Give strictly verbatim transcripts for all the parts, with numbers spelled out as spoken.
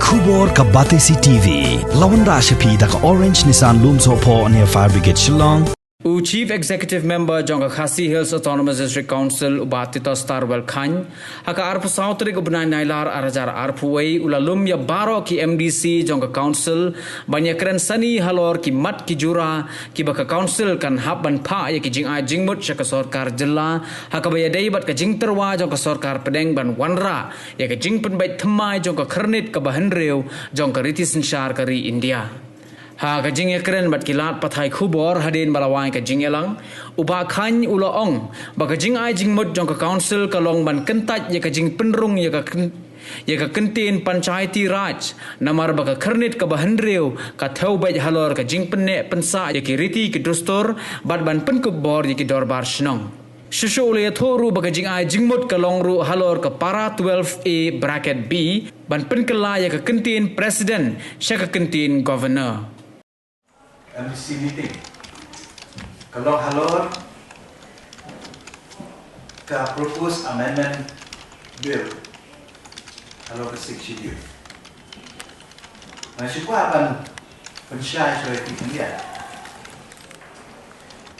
Khubor ka Batesi T V. La wanrah sha phi da ka Orange Nissan Lumsohphoh near Fire Brigade Shillong. U Chief Executive Member jong ka Khasi Hills Autonomous District Council u Bah Titosstarwell Chyne, ha ka arphew saw tarik u bnai Nailar arhajar arphew wei u la lum ïa baroh ki M D C jong ka Council ban ïakren sani halor ki mat ki jura kiba ka Council kan hap ban phah ïa ki jingai jingmut sha ka sorkar jylla, ha kaba ïadei bad ka jingtyrwa jong ka sorkar pdeng ban wanrah ïa ka jingpynbeit thymmai jong ka khyrnit kaba hynriew jong ka riti synshar ka ri India. Ha ka jingïakren bad ki lad pathai khubor hadien ba la wai ka jingïalang, u Bah Chyne u la ong ba ka jingai jingmut jong ka Council ka long ban kyntait ïa ka jingpynrung ïa ka kyn- ïa ka kyntien Panchayati Raj, namar ba ka khyrnit kaba hynriew ka thew beit halor ka jingpynneh pynsah ïa ki riti ki dustur bad ban pynkup bor ïa ki dorbar shnong. Shuh shuh u la ïathuh ruh ba ka jingai jingmut ka long ruh halor ka para twelve A bracket B ban pynkylla ïa ka kyntien President sha ka kyntien Governor. M D C meeting ka long halor ka proposed amendment bill halor ka Sixth Schedule. Nga shu kwah ban pynshai shuwa ïa phi khyndiat.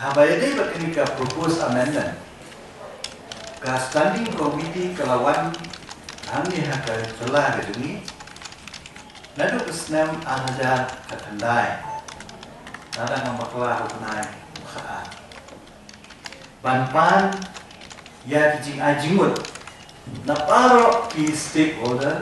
Haba ïadei bad kane ka proposed amendment, ka standing committee ka la wan hangne ha ka jylla ka jong ngi naduh ka snem arhajar khatkhyndai, lada ngam bakla ha u bnai u khatar, ban pan ïa ki jingai jingmut na baroh ki stakeholder,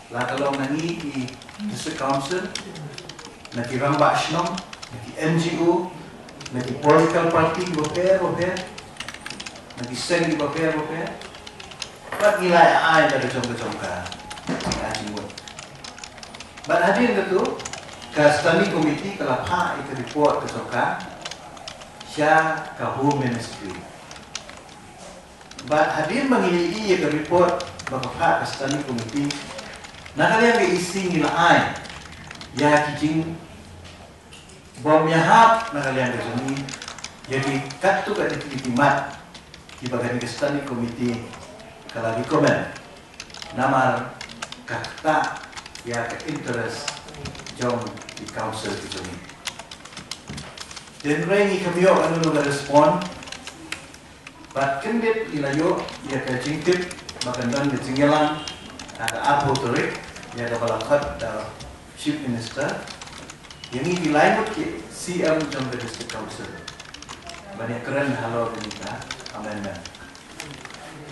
la ka long na ngi ki District Council, na ki rangbah shnong, na ki N G O, na ki political party bapher bapher, na ki seng bapher bapher. Bad ngi la ai da ka jong ka jong ka jingai jingmut. Bad hadien kata ka standing committee ka la phah ïa ka report ka jong ka sha ka Home Ministry. Bad hadien ba ngi ïohi ïa ka report ba ka phah ka standing committee, na ka liang ka E C ngi la ai ïa ki jingbym ïahap na ka liang ka jong ngi ïa ki katto katne ki mat kiba kane ka standing committee ka la recommend, namar ka ktah ïa ka interest jong ki council ki jong ngi. Hynrei ngi khlem ïoh kano kano ka respond. Bad kyndit ngi la ïoh ïa ka jingtip ba kan don ka jingïalang ha ka arphew tarik, ïa kaba la khot da Chief Minister ïa ngi ki lai ngut ki C M jong ka District Council ban ïakren halor kane ka amendment.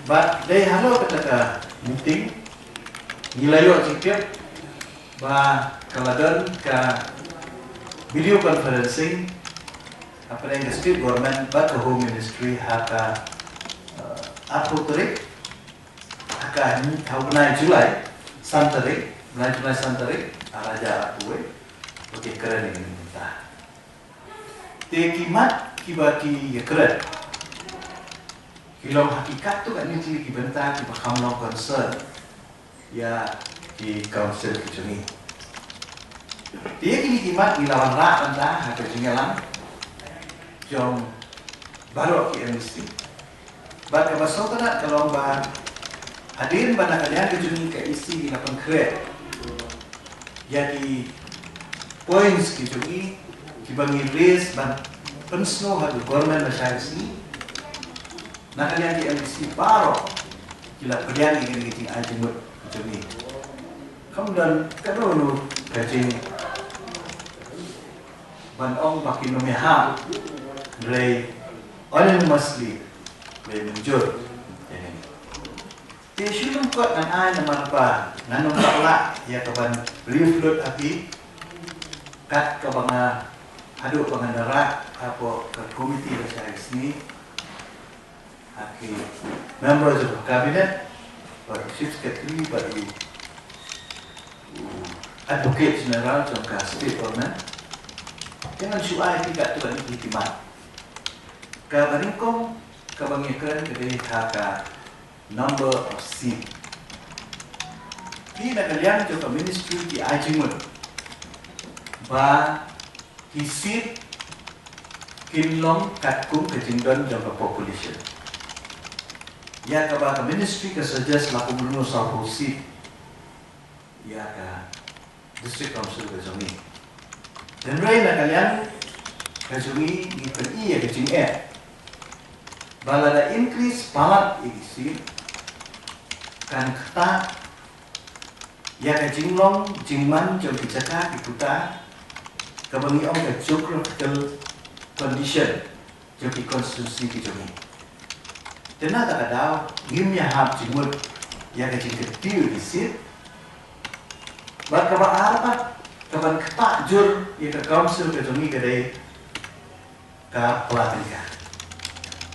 Bad dei halor kata ka meeting ngi la ïoh jingtip ba ka la don ka video conferencing hapdeng ka State Government bad ka Home Ministry ha ka, eh, arphew tarik, ha ka, ha u bnai July san tarik, bnai July san tarik, arhajar arphew wei, ba ki kren ïa kane ka bynta. Te ki mat kiba ki ïakren ki long ha ki katto katne tylli ki bynta kiba kham long concern ïa ki council ki jong ngi. Te ïa kine ki mat ngi la wanrah bynta ha ka jingïalang jong baroh ki M D C. Bad kaba sngewtynnat ka long ba hadien ba na ka liang ka jong ngi ka E C ngi la pynkhreh ïa ki points ki jong ngi kiba ngi raise ban pynsngew ha ka government lashai ka sngi. Na ka liang ki M D C baroh ki la pdiang ïa kine ki jingai jingmut ki jong ngi. Kham don kano kano ka jing ban ong ba kin ym ïahap, hynrei unanimously la mynjur ïa kane. Te shu lyngkot ngan ai namar ba ngan ym lah ïa ka ban brief lut ha phi kat kaba nga haduh ba ngan da rah hapoh ka committee lashai ka sngi ha ki members of cabinet, bad u Chief Secretary, bad u, u Advocate General jong ka State Government. Te ngan shu ai phi katto katne ki mat. Kaba nyngkong kaba ngi kren ka dei ha ka number of seat. Phi na ka liang jong ka ministry ki ai jingmut ba ki seat kin long katkum ka jingdon jong ka population. Ïa kaba ka ministry ka suggest la kumno sawphew seat. ïa ka District Council ka jong ngi. Hynrei na ka liang ka jong ngi ngi pyni ïa ka jingeh ba lada increase palat ïa ki seat kan ktah ïa ka jinglong jingman jong ki jaka ki puta kaba ngi ong ka geographical condition jong ki constituency ki jong ngi. Te na kata ka daw ngim ïahap jingmut ïa ka jingkyntiew ki seat. Bad kaba ar pat kaban ktah jur ïa ka council ka jong ngi ka dei ka pla tyngka.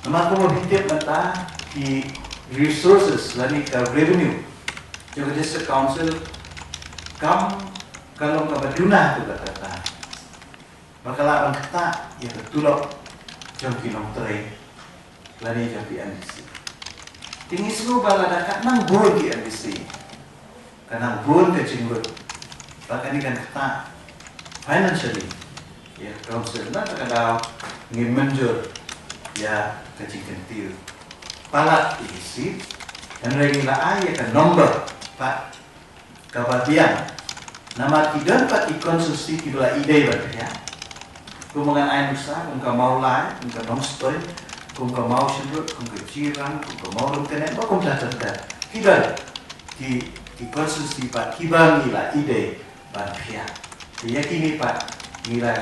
Namar kumba phi tip mynta ki resources lane ka revenue jong ka district council kam ka long kaba duna tu kata kata. Ba ka lah ban ktah ïa ka tulop jong ki nongtrei lane jong ki M D C. Te ngi sngew ba lada ka nang bun ki M D C, ka nang bun ka jinglut, ba kane kan ktah financially ïa ka council. Na kata ka daw ngim mynjur ïa ka jingkyntiew palat ïa ki seat, hynrei ngi la ai ïa ka number pat kaba biang. Namar ki don pat ki constituency kiba la ïadei ban phiah. Kum ba ngan ai nuksa, kum ka Mawlai, kum ka Nongstoiñ, kum ka Mawshynrut, kum ka Jirang, kum ka Mawryngkneng, bad kumta kumta. Ki don ki, ki constituency pat kiba ngi la ïadei ban phiah. Te ïa kine pat ngi la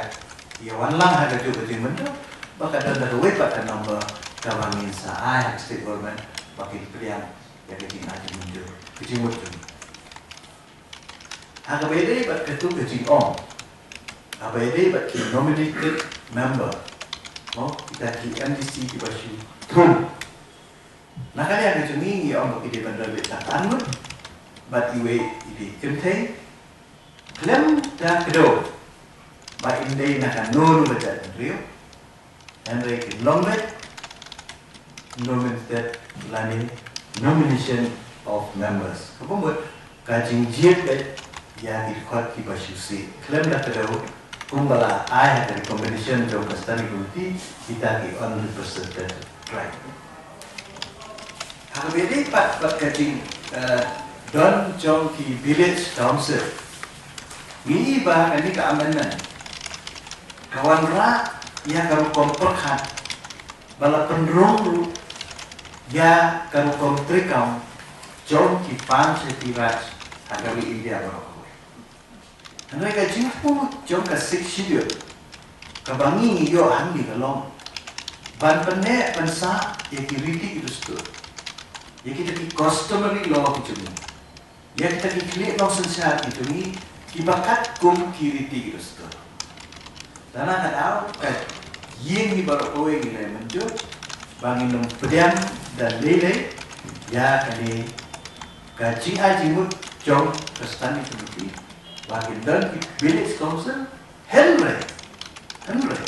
ïa wan lang ha kajuh ka jingmyntoi ba ka don da kawei pat ka number kaba ngin sa ai ha ka state government ba kin pdiang ïa ka jingai jingmyntoi, ka jingmut jong ngi. Ha kaba ïadei bad katu ka jingong, ha kaba ïadei bad ki nominated member, mo, kita ki M D C kiba shu thung. Na ka liang ka jong ngi ngi ong ba ki dei ban don beit tang arngut bad iwei i dei kynthei. Khlem da kdew ba in dei na kano kano ka jaitbynriew, hynrei kin long beit nominated lane nomination of members. Kaba mut ka jingjied beit ïa ki dkhot kiba shu sih. Khlem da kdew kumba la ai ha ka recommendation jong ka standing committee, kita ki unrepresented tribe. Ha kaba ïadei pat bad ka jing, eh, don jong ki village council, ngi i ba kane ka amendment ka wanrah ïa ka rukom pyrkhat ba la pynrung ruh ïa ka rukom treikam jong ki Panchayati Raj ha ka ri India baroh kawei. Hynrei ka jingpynpaw jong ka Sixth Schedule kaba ngi ngi ïoh hangne ka long ban pynneh pynsah ïa ki riti ki dustur, ïa kita ki customary law ki jong ngi, ïa kita ki khlieh nongsynshar ki jong ngi kiba katkum ki riti ki dustur. Te na ka daw ka ïing hi baroh kawei ngi la mynjur ba ngin ym pdiang da lei lei ïa kane ka jingai jingmut jong ka standing committee ba kin don ki village council, hynrei, hynrei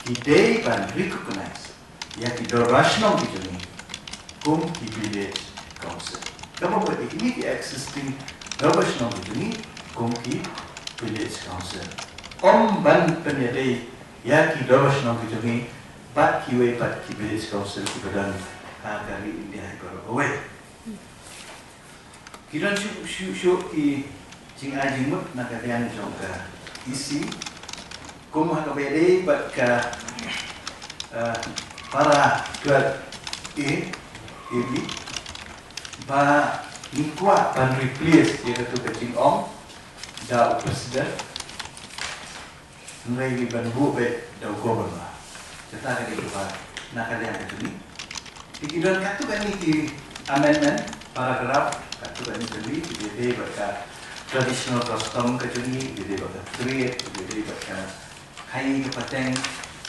ki dei ban recognize ïa ki dorbar shnong ki jong ngi kum ki village council. Kaba mut ïa kine ki existing dorbar shnong ki jong ngi kum ki village council. Ym ban pynïadei ïa ki dorbar shnong ki jong ngi bad kiwei pat ki village council kiba don ha ka ri India hi baroh kawei. Ki don shuh shuh shuh ki jingai jingmut na ka liang jong ka E C, kum ha kaba ïadei bad ka, eh, para twelve A, A B, ba ngi kwah ban replace ïa katu ka jingong da u president. Hynrei ngi ban buh beit da u governor. Kata ka dei kaba na ka liang ka jong ngi. Te ki don katto katne ki amendment paragraph, katto katne tylli, ki dei bad ka traditional custom ka jong ngi, ki dei bad ka creed, ki dei bad ka khaii ka pateng,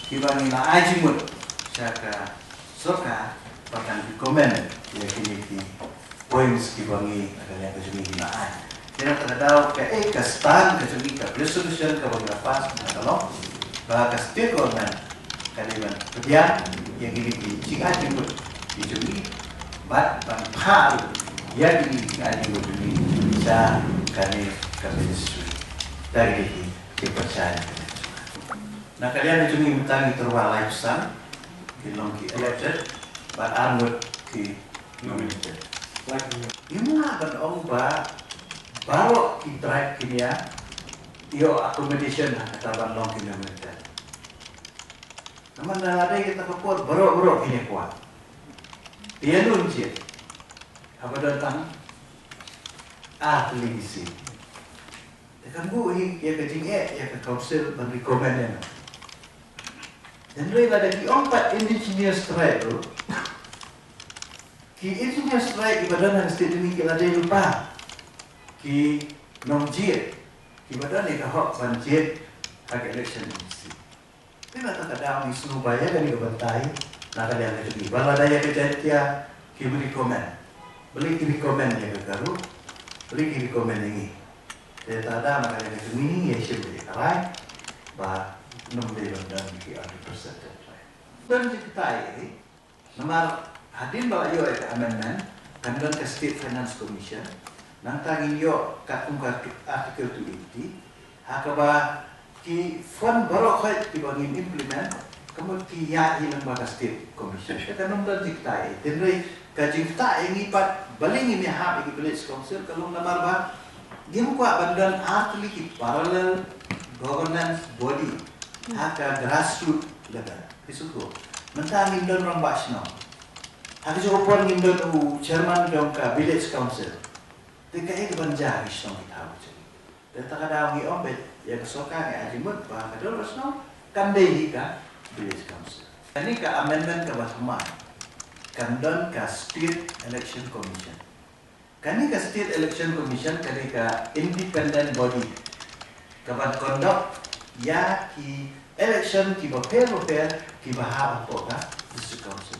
kiba ngi la ai jingmut sha ka sorkar ba kan recommend ïa kine ki points kiba ngi, ka liang ka jong ngi, ngi la ai. Te na kata ka daw kaei ka stand ka jong ngi, ka resolution kaba ngi la pass mynta ka long ba ka state government ka dei ban pdiang ïa kine ki jingai jingmut ki jong ngi bad ban phah ïa kine ki jingai jingmut jong ngi sha kane ka ministry. Da kine ki, ki pyrshah. Na ka liang ka jong ngi mynta ngi tyrwa laiphew san ki long ki elected bad arngut ki nominated. Ngim lah ban ong ba Baroh ki tribe kin ïa ïoh accommodation ha kata ban long ki nominated. Namar lada dei kata ka por baroh baroh kin ïa kwah. Te ïa nun jied haba don tang ar tylli ki seat. Te kan buh hi ïa ka jingeh ïa ka council ban recommend ïa nga. Hynrei lada ki ong pat indigenous tribe ruh, ki indigenous tribe kiba don ha ka state jong ngi ki la dei lypa ki nongjied kiba don ïa ka hok ban jied ha ka election M C. Te na kata ka daw ngi sngewbha ïa kane ka bynta na ka liang ka jong ngi ba lada ïa ka Jaiñtia kim recommend, balei ki recommend ïa ka Garo, balei ki recommend ïa ngi. Te ta daw na ka liang ka jong ngi ngi ïa shim ïa ka rai ba ym dei ban don ki underrepresented tribe. Don jingktai ïa ngi. Namar hadien ba la ïoh ïa ka amendment kan don ka State Finance Commission. Nangta ngin ïoh katkum ka Article two eighty ha kaba ki fund baroh khoit kiba ngin implement ka mut ki ïaid hi lyngba ka State Commission. Te kan ym don jingktai. Hynrei ka jingktai ïa ngi pat balei ngim ïahap ïa ki Village Council ka long namar ba ngim kwah ban don ar tylli ki parallel governance body ha ka grassroots level. Phi sngewthuh? Mynta ngim don rangbah shnong. Ha kajuh ka por ngim don u chairman jong ka Village Council. Te kaei kaban jia ha ki shnong ki thaw ki jong ngi. Te ta ka daw ngi ong beit ïa ka sorkar, ngi ai jingmut ba ka dei rangbah shnong kan dei hi ka Village Council. Kane ka amendment kaba thymmai kan don ka State Election Commission. Kane ka State Election Commission ka dei ka independent body kaban conduct ïa ki election kiba pher bapher kiba hap hapoh ka District Council.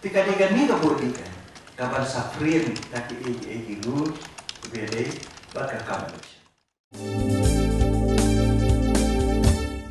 Te ka dei kane ka body ka kaban sa frame ïa kiei kiei ki rule kiba ïadei bad ka kam election.